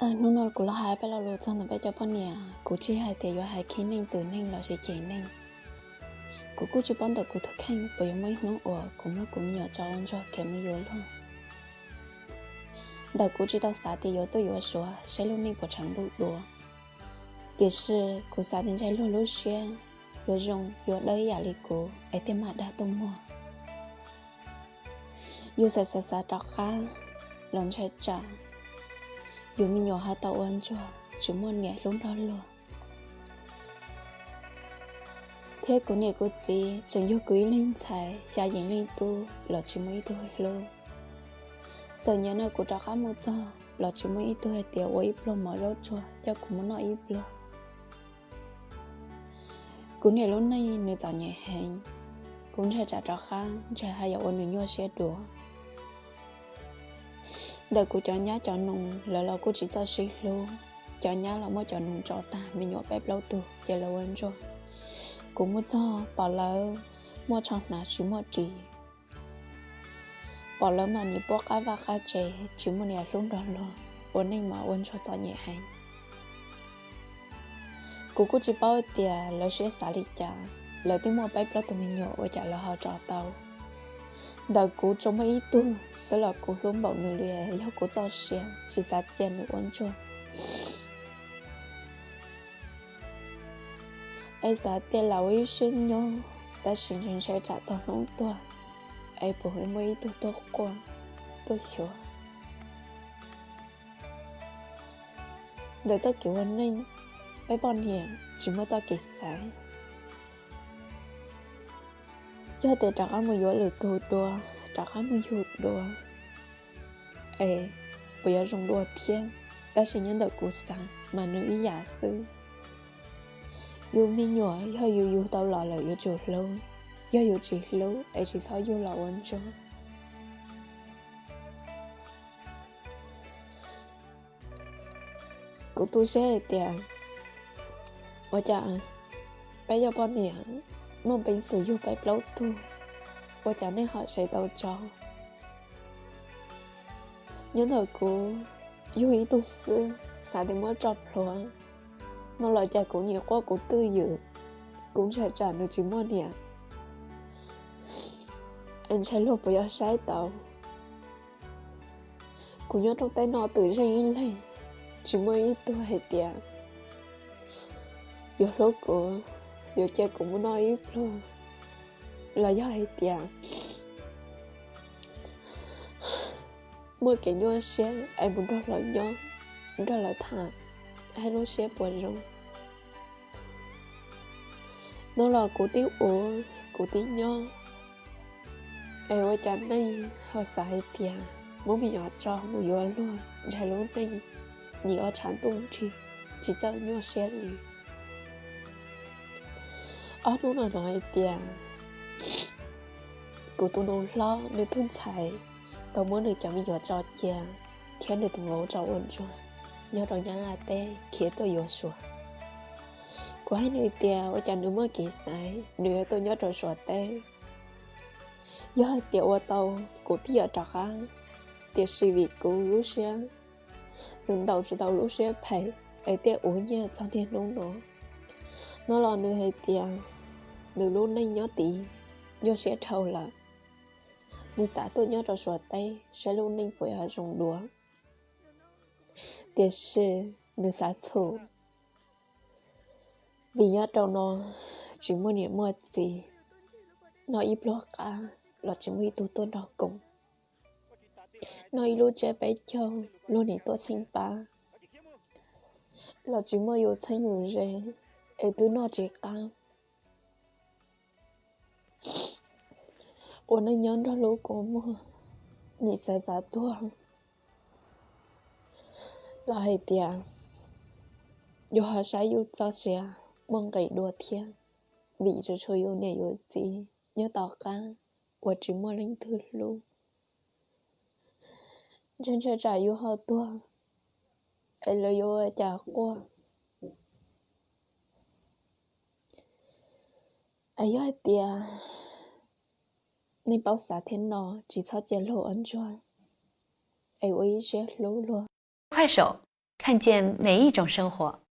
Hnub no kuv los hais peb lo lus txog ntawm peb cov poj niam, kuv tsis hais tias yuav hais khib neeg twm neeg los sis cem neeg. Kuv kuj tsis paub ntawm kuv tus kheej puas yuav muaj ib hnub uas kuv muab kuv me nyuam tso ua ntsuag khiav mus yuav luag. Ntawm kuv tsis tau xav tias yuav tuaj yuav Suav saib lub neej puas tshav ntuj dua, tiam sis kuv xav tias ntshe luag lub siab yuav zoo yuav dawb ib yam li kuv es thiaj mag dag tuaj muag. Yus xav xav xav rov qab los ntshai tsam yus me nyuam ho tau ua ntsuag tsis muaj niam hlub nrog luag. Thiab kuv niam kuv txiv tseem yug kuv ib leeg ntxhais xya yees leej tub los tsis muaj ib tug hlub. Txawm nyab no kuv rov qab mus txog los tsis muaj ib tug hais tias ua ib pluag mov zaub tsuag coj kuv mus noj ib pluag. Kuv niam lub neej nws txom nyem heev, kuv ntshai tsam rov qab ntshe haj yam ua nws nyuaj siab dua. Ntawm kuv cov nyab cov nus lawv los kuj tsis txawj sib hlub, cov nyab los muab cov nus tso tag me nyuam peb plaub tug ces lawv ua ntsuag. Kuv mus txog pom lawv muaj tsho hnav tsis muaj ris, pom lawv mas nim puab qab vaj qab tsev tsis muaj niam hlub nrog luag, ua neej mas ua ntsuag txom nyem heev. Kuv kuj tsis paub tias lawv siab xav li cas, lawv twb muaj peb plaub tug me nyuam ua cas lawv ho tso tau. Ntawm kuv tsuas muaj ib tug xwb los kuv hlub npaum nws li, yog kuv txoj sia tsis xav cia nws ua ntsuag. Es xav tias lam ua ib siab nyob, tab sis ntshai tsam txog hnub tuag es puas muaj ib tug tuaj quaj tuaj xyuas. Ntawm txoj kev ua neej, peb poj niam tsis muaj txoj kev xaiv. Yog tias rov qab mus yuav lwm tus dua, rov qab mus yug dua, es puas yuav zoo dua thiab? Tab sis nyob ntawm kuv xav mas nws ib yam xwb. Yus me nyuam yog yus yug tau los lawm yuav tsum hlub, yog yus tsis hlub es tsis txhob yug los ua ntsuag. Kuv tu siab hais tias ua cas peb yog poj niam muaj peev xwm yug peb plaub tug, ua cas nej ho sev tau tso. Nyob ntawm kuv yug ib tug xwb xav tias muab tso plhuav, no los cas kuv nim quaj kuv twj ywm, kuv ntshai tsam nws tsis muaj niam, es ntshai luag puas yog saib tau. Kuv nyob rau teb no twm zeej ib leeg, tsis muaj ib tug hais tias yuav hlub kuv, yuav cia kuv mus noj ib pluag, los yog hais tias muaj kev nyuaj siab es mus nrog lawv nyob, nrog lawv tham, hais lub siab puas zoo. No los kuv tib ua, kuv tib nyob, es ua cas neeg ho xav hais tias muab me nyuam tso mus yuav luag ntshai lub neej nim ua tshav ntuj nrig, tsis txawj nyuaj siab li. Ob hnub no hnov hais tias kuv tus nus hlob nws tus ntxhais tau muab nws cov me nyuam tso cia thiab nws tus vauv tso ua ntsuag nyob rau Nyab Laj teb khiav tuaj yuav Suav. Kuv hais nws tias ua cas nws muaj kev xaiv nws yuav tuaj nyob rau Suav teb. Yog hais tias ua tau kuv twb yuav rov qab, tiam sis vim kuv lub siab, nws ntaus tsis tau lub siab phem, es thiaj ua nyiaj txog niaj hnub no. No los nws hais tias nws lub neej nyob tid nyuaj siab dhau lawm, nws xav tuaj nyob rau Suav teb saib lub neej puas yuav zoo dua. Tiam sis nws xav txhum, vim nyob rau no tsis muaj niam muaj txiv, noj ib pluag qab los tsis muaj ib tug tuaj nrog koom, noj ib lub tsiab peb caug luag nim tuaj txheeb pab, los tsis muaj yus txheeb yus ze, es twb noj tsis qab. Ua neej nyob nrog lub kua muag, nim xav xav tuag los hais tias yus ho saib yus txoj sia muaj nqis dua thiab, vim tsuas tshuav yus niam yus txiv nyob tom qab uas tsis muaj leej twg hlub. Ntshai ntshai tsam yus ho tuag es lawv yuav ua cas quaj. Es yog hais tias nej paub xav thiab no, tsis txhob cia luag ua ntsuag, es ua ib siab hlub luag. 快手，看见每一种生活。